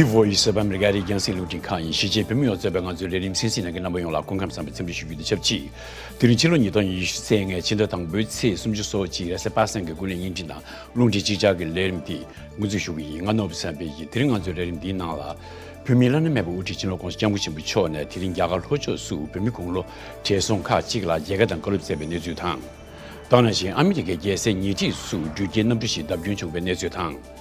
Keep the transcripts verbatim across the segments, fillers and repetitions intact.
The Voice of America ཨ་རིའི་རྒྱང་སྲིང་རླུང་འཕྲིན་ཁང་ཡིན། གཞིས་བྱེས་བོད་མི་ཡོངས་གཙོས་པའི་ང་ཚོའི་ལས་རིམ་གསན་གཟིགས་གནང་མཁན་རྣམ་པ་ཡོངས་ལ་སྐུ་ཁམས་བཟང་པའི་འཚམས་འདྲི་ཞུ་རྒྱུ་དང་ཆབས་ཅིག་དེ་རིང་ཕྱི་ལོ་ཉིས་སྟོང་ཉི་ཤུ་རྩ་ལྔའི་ཕྱི་ཟླ་དང་པོའི་ཚེས་སུམ་ཅུ་སོ་གཅིག་རེས་གཟའ་པ་སངས་ཀྱི་དགུན་ལས་བརྙན་འཕྲིན་དང་རླུང་འཕྲིན་གཅིག་ཆར་གྱི་ལས་རིམ་འདི་འགོ་འཛུགས་ཞུ་གི་ཡིན། ང་ནོར་བུ་བསམ་འཕེལ་ཡིན། དེ་རིང་ང་ཚོའི་ལས་རིམ་འདིའི་ནང་ལ། བོད་མིའི་བླ་ན་མེད་པའི་དབུ་ཁྲིད་སྤྱི་ནོར་༸གོང་ས་༸སྐྱབས་མགོན་ཆེན་པོ་མཆོག་ནས་དེ་རིང་རྒྱ་གར་ལྷོ་ཕྱོགས་སུ་བོད་མི་དགུང་ལོ་བགྲེས་སོང་ཁག་ཅིག་ལ་མཇལ་ཁ་དང་བཀའ་སློབ་སྩལ་བའི་གནས་ཚུལ་དང་། དེ་ནང་བཞིན་ཨ་མི་རི་ཀའི་རྒྱལ་སའི་ཉེ་འཁྲིས་སུ་འགྲུལ་སྐྱེལ་གནམ་གྲུ་ཞིག་བརྡབ་སྐྱོན་བྱུང་བའི་གནས་ཚུལ་དང་།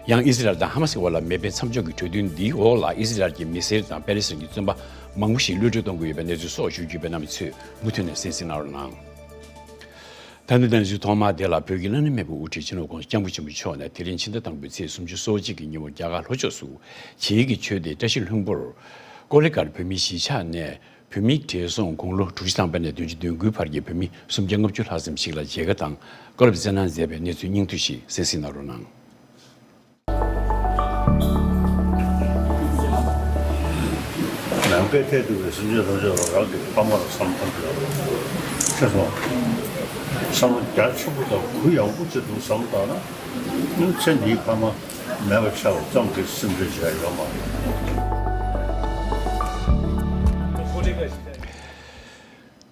ཡང་ཨི་སི་རལ་དང་ཧ་མ་སི་བར་ལ་མེ་འཕེན་མཚམས་འཇོག་གི་གྲོས་མཐུན་འདིའི་འོག་ལ་ཨི་སི་རལ་གྱི་མི་སེར་དང་པེ་ལེ་སི་ཐན་གྱི་བཙོན་པ་མང་པོ་ཞིག་གློད་གྲོལ་གཏོང་དགོས་ཡོད་པའི་གནས་ཚུལ་སོགས་ཞུ་རྒྱུ་ཡོད་པས་རྣམ་པ་ཚོས་མུ་མཐུད་ནས་གསན་གཟིགས་གནང་རོགས་གནང་། ད་ལྟ་གནས་ཚུལ་ཐོག་མ་དེ་ལ། བོད་ཀྱི་བླ་ན་མེད་པའི་དབུ་ཁྲིད་སྤྱི་ནོར་༸གོང་ས་༸སྐྱབས་མགོན་ཆེན་པོ་མཆོག་ནས་དེ་རིང་ཕྱི་ཟླ་དང་པོའི་ཚེས་སུམ་ཅུ་སོ་གཅིག་གི་ཉིན་མོར་རྒྱ་གར་ལྷོ་ཕྱོགས་སུ་བྱེས་ཀྱི་ཆོས་སྡེ་བཀྲ་ཤིས་ལྷུན་པོར་ཀོ་ལི་གྷལ་བོད་མིའི་གཞིས་ཆགས་ནས་བོད་མི་བགྲེས་སོང་དགུང་ལོ་དྲུག་ཅུ་ཐམ་པ་ནས་བདུན་ཅུ་དོན་དགུའི་བར་གྱི་བོད་མི་སུམ་བརྒྱ་ལྔ་བཅུ་ལྷག་ཙམ་ཞིག་ལ་མཇལ་ཁ་དང་བཀའ་སློབ་སྩལ་གནང་མཛད་པའི་གནས་ཚུལ་སྙིང་བསྡུས་ཤིག་གསན་གཟིགས་གནང་རོགས་གནང་། ནང་པའི་ཐད་དུ་བའི་སེམས་ཅན་ཐམས་ཅད་ལ་རང་གི་ཕ་མ་ལ་བསམ་བློ་ཐམས་ཅད་ལ་ཆེ་སོང་། བསམ་བློ་རྒྱ་ཆེན་པོ་དང་གུ་ཡངས་པོ་ཅིག་འདུག་བསམ་བློ་བཏང་ན། ཚེ་འདིའི་ཕ་མ་མེད་པ་ཆགས་པ་ཙམ་གྱིས་སེམས་ཁྲལ་བྱས་ཡོད་མ་རེད།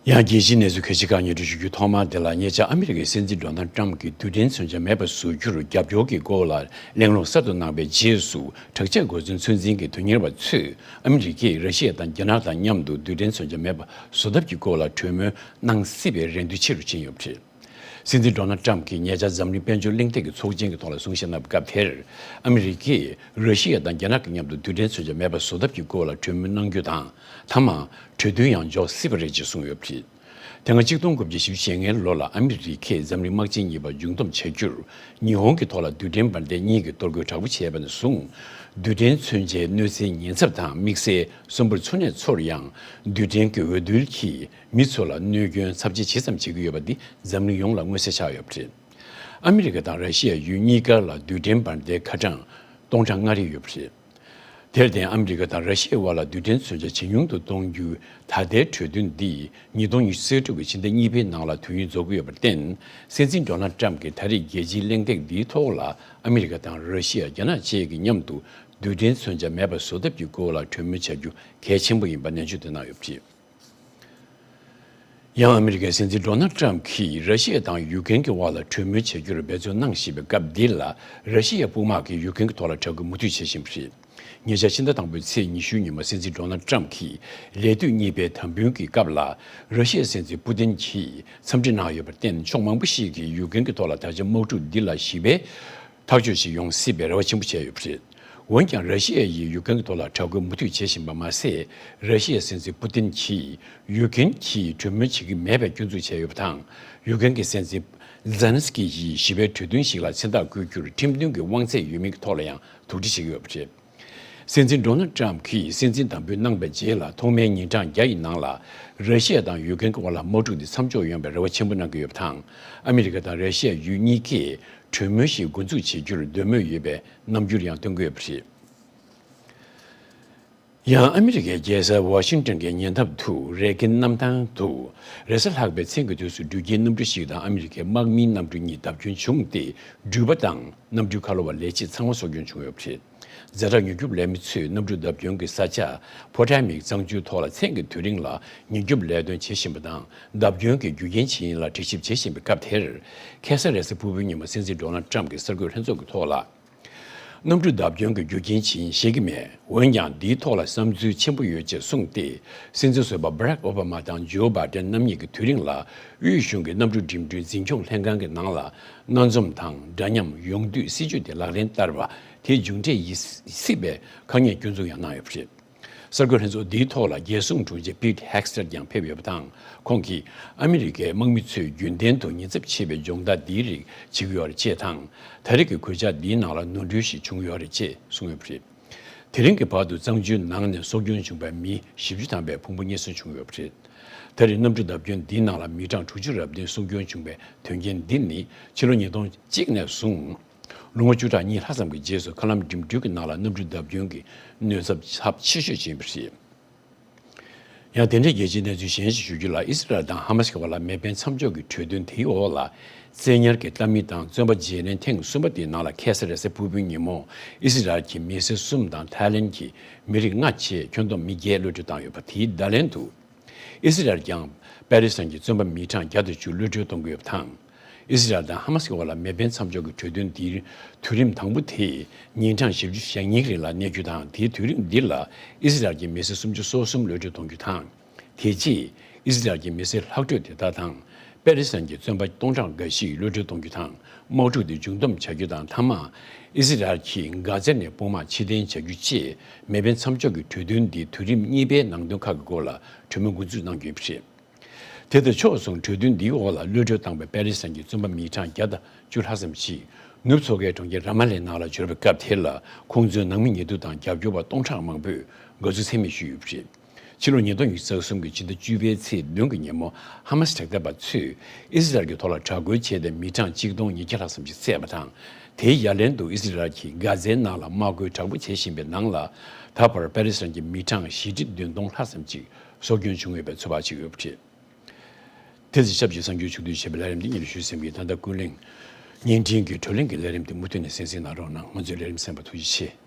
ཡང་རྒྱལ་སྤྱིའི་གནས་ཚུལ་ཁ་ཅིག་ཁག་སྙན་སྒྲོན་ཞུ་རྒྱུ། ཐོག་མར་དེ་ལ། ཉེ་ཆར་ཨ་མི་རི་ཀའི་སྲིད་འཛིན་ཌོ་ནལ་ཊམ་གྱིས་རྡུལ་ཕྲན་མཚོན་ཆ་མེད་པ་བཟོ་རྒྱུར་རྒྱབ་སྐྱོར་གྱི་སྐོར་ལ་གླེང་སློང་གསར་དུ་གནང་བའི་རྗེས་སུ། དྲག་ཆས་གོ་མཚོན་ཚོད་འཛིན་གྱི་དོན་གཉེར་བ་ཚོས་ཨ་མི་རི་ཀས་ར་ཤི་ཡ་དང་རྒྱ་ནག་དང་མཉམ་དུ་རྡུལ་ཕྲན་མཚོན་ཆ་མེད་པ་བཟོ་ཐབས་ཀྱི་སྐོར་ལ་གྲོས་མོལ་གནང་སྲིད་པའི་རེ་འདུན་ཆེ་རུ་ཕྱིན་ཡོད་པ་རེད། སྲིད་འཛིན་ཌོ་ནལ་ཊམ་གྱིས་ཉེ་ཆར་འཛམ་གླིང་དཔལ་འབྱོར་གླེང་སྟེགས་ཀྱི་ཚོགས་ཆེན་གྱི་ཐོག་ལ་གསུང་བཤད་གནང་བའི་སྐབས་དེར། ཨ་མི་རི་ཀས་ར་ཤི་ཡ་དང་རྒྱ་ནག་གི་མཉམ་དུ་རྡུལ་ཕྲན་མཚོན་ཆ་མེད་པ་བཟོ་ཐབས་ཀྱི་སྐོར་ལ་གྲོས་མོལ་གནང་རྒྱུ་དང་། མཐའ་མར་གྲོས་མཐུན་ཡང་འཇོག་སྲིད་པ་རེད་ཅེས་གསུངས་ཡོད་པ་རེད། དེ་སྔ་གཅིག་སྟོང་དགུ་བརྒྱ་བཞི་བཅུ་ཞེ་ལྔའི་ལོ་ལ་ཨ་མི་རི་ཀས་འཛམ་གླིང་དམག་ཆེན་གཉིས་པ་མཇུག་བསྡོམས་བྱ་རྒྱུར། ཉི་ཧོང་གི་ཐོག་ལ་རྡུལ་ཕྲན་འབར་མདེལ་གཉིས་ཀྱི་གཏོར་རྒོལ་དྲག་པོ་བྱས་པ་ནས་བཟུང་། རྡུལ་ཕྲན་མཚོན་ཆའི་གནོད་འཚེའི་ཉེན་ཚབས་དང་། དམིགས་བསལ་གསོན་པོར་འཚོ་གནས་ཚོར་ཡང་། རྡུལ་ཕྲན་གྱི་འོས་བསྡུ་གིས་མི་ཚོ་ལ་གནོད་སྐྱོན་ཚབས་ཆེ་ཇི་ཙམ་བྱེད་ཀྱི་ཡོད་པ་འདི་འཛམ་གླིང་ཡོངས་ལ་མངོན་གསལ་ཆགས་ཡོད་པ་རེད། ཨ་མི་རི་ཀ་དང་ར་ཤི་ཡ་ཡུལ་གཉིས་ཀ་ལ་རྡུལ་ཕྲན་འབར་མདེལ་ཁ་གྲངས་སྟོང་ཕྲག་ལྔ་རེ་ཡོད་པ་རེད། དེར་བརྟེན། ཨ་མི་རི་ཀ་དང་ར་ཤི་ཡའི་དབར་ལ་རྡུལ་ཕྲན་མཚོན་ཆ་ཇེ་ཉུང་དུ་གཏོང་རྒྱུའི་ད་ལྟའི་གྲོས་མཐུན་འདི་ཉིས་སྟོང་ཉི་ཤུ་རྩ་དྲུག་གི་ཕྱི་ཟླ་གཉིས་པའི་ནང་ལ་དུས་ཡུན་རྫོགས་ཀྱི་ཡོད་པར་བརྟེན། སྲིད་འཛིན་ཌོ་ནལ་ཊམ་གྱིས་ད་རེས་རྒྱལ་སྤྱིའི་གླེང་སྟེགས་འདིའི་ཐོག་ལ་ཨ་མི་རི་ཀ་དང་ར་ཤི་ཡ། རྒྱ་ནག་བཅས་ཀྱི་མཉམ་དུ་རྡུལ་ཕྲན་མཚོན་ཆ་མེད་པ་བཟོ་ཐབས་ཀྱི་སྐོར་ལ་གྲོས་མོལ་བྱ་རྒྱུ་གལ་ཆེན་པོ་ཡིན་པ་ནན་བརྗོད་དུ་གནང་ཡོད་པ་རེད། ཡང་ཨ་མི་རི་ཀའི་སྲིད་འཛིན་ཌོ་ནལ་ཊམ་གྱིས་ར་ཤི་ཡ་དང་ཡུཀ་རེན་གྱི་དབར་ལ་གྲོས་མོལ་བྱ་རྒྱུར་འབད་བརྩོན་གནང་བཞིན་པའི་སྐབས་འདི་ལ། ར་ཤི་ཡའི་དཔུང་དམག་གིས་ཡུཀ་རེན་གྱི་ཐོག་ལ་དྲག་རྒོལ་མུ་མཐུད་བྱེད་བཞིན་པ་རེད། ཉེ་ཆར་ཕྱི་ཟླ་དང་པོའི་ཚེས་ཉི་ཤུའི་ཉིན་མོ་སྲིད་འཛིན་ཌོ་ནལ་ཊམ་གྱིས་ལས་དུས་གཉིས་པའི་དམ་འབུལ་གྱི་སྐབས་ལ། ར་ཤི་ཡའི་སྲིད་འཛིན་པུ་ཏིན་གྱིས་འཚམས་འདྲི་གནང་ཡོད་པར་བརྟེན། ཕྱོགས་མང་པོ་ཞིག་གིས་ཡུཀ་རེན་གྱི་ཐོག་ལ་ད་ཆ་དམག་འཁྲུག་འདི་ལ་ཞི་བའི་ཐག་གཅོད་ཅིག་ཡོང་སྲིད་པའི་རེ་བ་ཆེན་པོ་བྱས་ཡོད་པ་རེད། འོན་ཀྱང་། ར་ཤི་ཡ་ཡིས་ཡུཀ་རེན་གྱི་ཐོག་ལ་དྲག་རྒོལ་མུ་མཐུད་བྱེད་བཞིན་པ་མ་ཟད། ར་ཤི་ཡའི་སྲིད་འཛིན་པུ་ཏིན་གྱིས་ཡུཀ་རེན་གྱིས་གྲོས་མོལ་བྱེད་ཀྱི་མེད་པའི་སྐྱོན་འཛུགས་བྱས་ཡོད་པ་དང་། ཡུཀ་རེན་གྱི་སྲིད་འཛིན་ཛེ་ལན་སི་ཀི་ཡིས་ཞི་བའི་གྲོས་མཐུན་ཞིག་ལ་མཚན་རྟགས་བཀོད་རྒྱུར་ཁྲིམས་མཐུན་གྱི་དབང་ཚད་ཡོད་མིན་གྱི་ཐོག་ལ་ཡང་དོགས་འདྲི་བྱེད་ཀྱི་ཡོད་པ་རེད། སྲིད་འཛིན་ཌོ་ནལ་ཊམ་གྱིས་སྲིད་འཛིན་དམ་འབུལ་གནང་བའི་རྗེས་ལ། ཐོག་མའི་ཉིན་གྲངས་བརྒྱ་ཡི་ནང་ལ། ར་ཤི་ཡ་དང་ཡུཀ་རེན་གྱི་དབར་ལ་དམག་འཁྲུག་འདི་མཚམས་འཇོག་ཡོང་བའི་རེ་བ་ཆེན་པོ་གནང་གི་ཡོད་པ་དང་། ཨ་མི་རི་ཀ་དང་ར་ཤི་ཡ་ཡུལ་གཉིས་ཀས་གྲོས་མོལ་ཞིག་འགོ་འཛུགས་བྱེད་རྒྱུར་འདོད་མོས་ཡོད་པའི་རྣམ་འགྱུར་ཡང་སྟོན་གྱི་ཡོད་པ་རེད། ཡང་ཨ་མི་རི་ཀའི་རྒྱལ་ས་ཝ་ཤིང་ཊོན་གྱི་ཉེ་འདབས་དུ། རེ་གིན་གནམ་ཐང་དུ། རེས་གཟའ་ལྷག་པའི་མཚན་གྱི་དུས་སུ་འགྲུལ་སྐྱེལ་གནམ་གྲུ་ཞིག་དང་ཨ་མི་རི་ཀའི་དམག་མིའི་གནམ་གྲུ་གཉིས་བརྡབ་སྐྱོན་བྱུང་སྟེ། འགྲུལ་པ་དང་གནམ་གྲུའི་ཁ་ལོ་བ་ལས་བྱེད་ཚང་མ་སྲོག་སྐྱོན་བྱུང་ཡོད་པ་རེད། ཛ་དྲག་མྱུར་སྐྱོབ་ལས་མི་ཚོས་གནམ་གྲུ་བརྡབ་སྐྱོན་གྱི་ས་ཆ་ཕོ་ཊ་མིག་གཙང་ཆུའི་ཐོག་ལ་མཚན་གྱི་དུས་རིང་ལ་མྱུར་སྐྱོབ་ལས་དོན་བྱེད་བཞིན་པ་དང་། བརྡབ་སྐྱོན་གྱི་རྒྱུ་རྐྱེན་ཇི་ཡིན་ལ་དྲི་ཞིབ་བྱེད་བཞིན་པའི་སྐབས་དེར། ཁ་སང་རེས་གཟའ་ཕུར་བུའི་ཉིན་མོ་སྲིད་འཛིན་ཌོ་ནལ་ཊམ་གྱིས་གསར་འགོད་ལྷན་ཚོགས་ཀྱི་ཐོག་ལ། གནམ་གྲུ་བརྡབ་སྐྱོན་གྱི་རྒྱུ་རྐྱེན་ཇི་ཡིན་ཤེས་ཀྱི་མེད། འོན་ཀྱང་། འདིའི་ཐོག་ལ་བསམ་ཚུལ་ཆེན་པོ་ཡོད་ཅེས་གསུངས་ཏེ། སྲིད་འཛིན་ཟུར་པ་Barack Obama དང་Joe Biden རྣམ་གཉིས་ཀྱི་དུས་རིང་ལ། དབུས་གཞུང་གི་གནམ་གྲུ་འགྲིམ་འགྲུལ་འཛིན་སྐྱོང་ལྷན་ཁང་གི་ནང་ལ། སྣ་འཛོམས་དང་འདྲ་མཉམ་ཡོང་དུས་སྲིད་ཇུས་དེ་ལག་ལེན་བསྟར་བ་དེ་མཇུག་འབྲས་ཡིན་སྲིད་པའི་དཀའ་ངལ་སྐྱོན་འཛུགས་ཡང་གནང་ཡོད་པ་རེད། གསར་འགོད་ལྷན་ཚོགས་འདིའི་ཐོག་ལ་རྒྱལ་སྲུང་དྲུང་ཆེ་Pete Hegseth ཀྱང་ཕེབས་ཡོད་པ་དང་། ཁོང་གིས་ཨ་མི་རི་ཀའི་དམག་མི་ཚོས་རྒྱུན་ལྡན་དུ་ཉེན་ཚབས་ཆེ་བའི་སྦྱོང་བརྡར་འདིའི་རིགས་བྱེད་ཀྱི་ཡོད་རེད་ཅེས་དང་། ད་རེས་ཀྱི་གོད་ཆག་འདིའི་ནང་ལ་ནོར་འཁྲུལ་ཞིག་བྱུང་ཡོད་རེད་ཅེས་གསུངས་ཡོད་པ་རེད། དེ་རིང་གི་བར་དུ་གཙང་ཆུའི་ནང་ནས་སྲོག་སྐྱོན་བྱུང་བའི་མི་བཞི་བཅུ་ཐམ་པའི་ཕུང་པོ་རྙེད་སོན་བྱུང་ཡོད་པ་རེད། ད་རེས་གནམ་གྲུ་བརྡབ་སྐྱོན་འདིའི་ནང་ལ་མི་གྲངས་དྲུག་ཅུ་རབ་བདུན་སྲོག་སྐྱོན་བྱུང་བའི་དོན་རྐྱེན་འདི་ནི་ཕྱི་ལོ་ཉིས་སྟོང་གཅིག་ནས་བཟུང་། ལོ་ངོ་བཅུ་ཕྲག་གཉིས་ལྷག་ཙམ་གྱི་རྗེས་སུ་མཁའ་ལམ་འགྲིམ་འགྲུལ་གྱི་ནང་ལ་གནམ་གྲུ་བརྡབ་སྐྱོན་གྱི་གནོད་ཚབས་ཚབས་ཆེ་ཤོས་ཅིག་ཡིན་པ་རེད། ཡང་དེ་འབྲེལ་རྒྱལ་སྤྱིའི་གནས་ཚུལ་གཞན་ཞིག་ཞུ་རྒྱུ་ལ། ཨི་སི་རལ་དང་ཧ་མ་སི་ཀྱི་བར་ལ་མེ་འཕེན་མཚམས་འཇོག་གི་གྲོས་མཐུན་དེའི་འོག་ལ། བཙན་ཉར་གྱི་གཏའ་མི་དང་བཙོན་པ་བརྗེ་ལེན་ཐེངས་གསུམ་པ་དེའི་ནང་ལ་ཁ་སང་རེས་གཟའ་ཕུར་བུའི་ཉིན་མོ། ཨི་སི་རལ་གྱི་མི་སེར་གསུམ་དང་ཐའི་ལེན་གྱི་མི་རིགས་ལྔ་བཅས་ཁྱོན་བསྡོམས་མི་བརྒྱད་གློད་གྲོལ་བཏང་ཡོད་པ་དེའི་བརྡ་ལན་དུ། ཨི་སི་རལ་ཀྱང་པེ་ལི་སི་ཐན་གྱི་བཙོན་པ་མི་གྲངས་བརྒྱ་དང་བཅུ་གློད་གྲོལ་གཏོང་གི་ཡོད་པ་དང་། ཨི་སི་རལ་དང་ཧ་མ་སི་གི་བར་ལ་མེ་འཕེན་མཚམས་འཇོག་གི་གྲོས་མཐུན་དེའི་དུས་རིམ་དང་པོ་དེ་ཉིན་གྲངས་བཞི་བཅུ་ཞེ་གཉིས་རིང་ལ་གནས་རྒྱུ་དང་། དེའི་དུས་རིམ་འདི་ལ་ཨི་སི་རལ་གྱི་མི་སེར་སུམ་ཅུ་སོ་གསུམ་གློད་གྲོལ་གཏོང་རྒྱུ་དང་། དེ་རྗེས་ཨི་སི་རལ་གྱི་མི་སེར་ལྷག་འཕྲོས་དེ་དག་དང་། པེ་ལི་སི་ཐན་གྱི་བཙོན་པ་སྟོང་ཕྲག་འགའ་ཞིག་གློད་གྲོལ་གཏོང་རྒྱུ་དང་། དམག་འཁྲུག་དེ་མཇུག་བསྡོམས་བྱ་རྒྱུ་དང་། མཐའ་མ་ཨི་སི་རལ་གྱིས་གྷ་ཛ་ནས་དཔུང་དམག་ཕྱིར་འཐེན་བྱ་རྒྱུ་བཅས་མེ་འཕེན་མཚམས་འཇོག་གི་གྲོས་མཐུན་འདིའི་དུས་རིམ་གཉིས་པའི་ནང་དོན་ཁག་གི་སྐོར་ལ་གྲོས་མོལ་འགོ་འཛུགས་གནང་རྒྱུ་ཡིན་པ་རེད། དེ་དང་ཕྱོགས་མཚུངས་གྲོས་མཐུན་འདིའི་འོག་ལ་གློད་གྲོལ་བཏང་བའི་པེ་ལི་སི་ཐན་གྱི་བཙོན་པ་མི་གྲངས་བརྒྱ་དང་བཅུ་ལྷག་ཙམ་ཞིག་ནུབ་མཚོ་ཁའི་གྲོང་ཁྱེར་ར་མ་ལའི་ནང་ལ་འབྱོར་བའི་སྐབས་དེ་ལ། ཁོང་ཚོའི་ནང་མི་ཉེ་དུ་དང་རྒྱབ་སྐྱོར་བ་སྟོང་ཕྲག་མང་པོས་དགའ་བསུ་ཚད་མེད་ཞུས་ཡོད་པ་རེད། ཕྱི་ལོ་ཉིས་སྟོང་ཉི་ཤུ་རྩ་གསུམ་གྱི་ཕྱི་ཟླ་བཅུ་པའི་ཚེས་བདུན་གྱི་ཉིན་མོ། ཧ་མ་སི་དྲག་འཐབ་པ་ཚོས་ཨི་སི་རལ་གྱི་ཐོག་ལ་དྲག་རྒོལ་བྱས་ཏེ། མི་གྲངས་གཅིག་སྟོང་ཉིས་བརྒྱ་ལྷག་ཙམ་ཞིག་བསད་པ་དང་། དེའི་ཡ་ལན་དུ་ཨི་སི་རལ་གྱིས་གྷ་ཛའི་ནང་ལ་དམག་རྒོལ་དྲག་པོ་བྱེད་བཞིན་པའི་ནང་ལ། ད་བར་པེ་ལི་སི་ཐན་གྱི་མི་གྲངས་བཞི་ཁྲི་བདུན་སྟོང་ལྷག་ཙམ་ཞིག་སྲོག་སྐྱོན་བྱུང་ཡོད་པའི་ཚོད་དཔག་བྱེད་ཀྱི་ཡོད་པ་རེད། དེ་ཚེ་ཞབས་ཀྱི་གསར་འགྱུར་ཕྱོགས་བསྡུས་བྱས་པའི་ལས་རིམ་འདི་ཉིན་ཞུ་ཟིན་པའི། ད་ལྟ་ཀུན་གླེང་བརྙན་འཕྲིན་གྱི་བགྲོ་གླེང་གི་ལས་རིམ་དེ་མུ་མཐུད་ནས་གསན་གཟིགས་གནང་རོགས་གནང་། ང་ཚོའི་ལས་རིམ་གསན་པར་ཐུགས་རྗེ་ཆེ།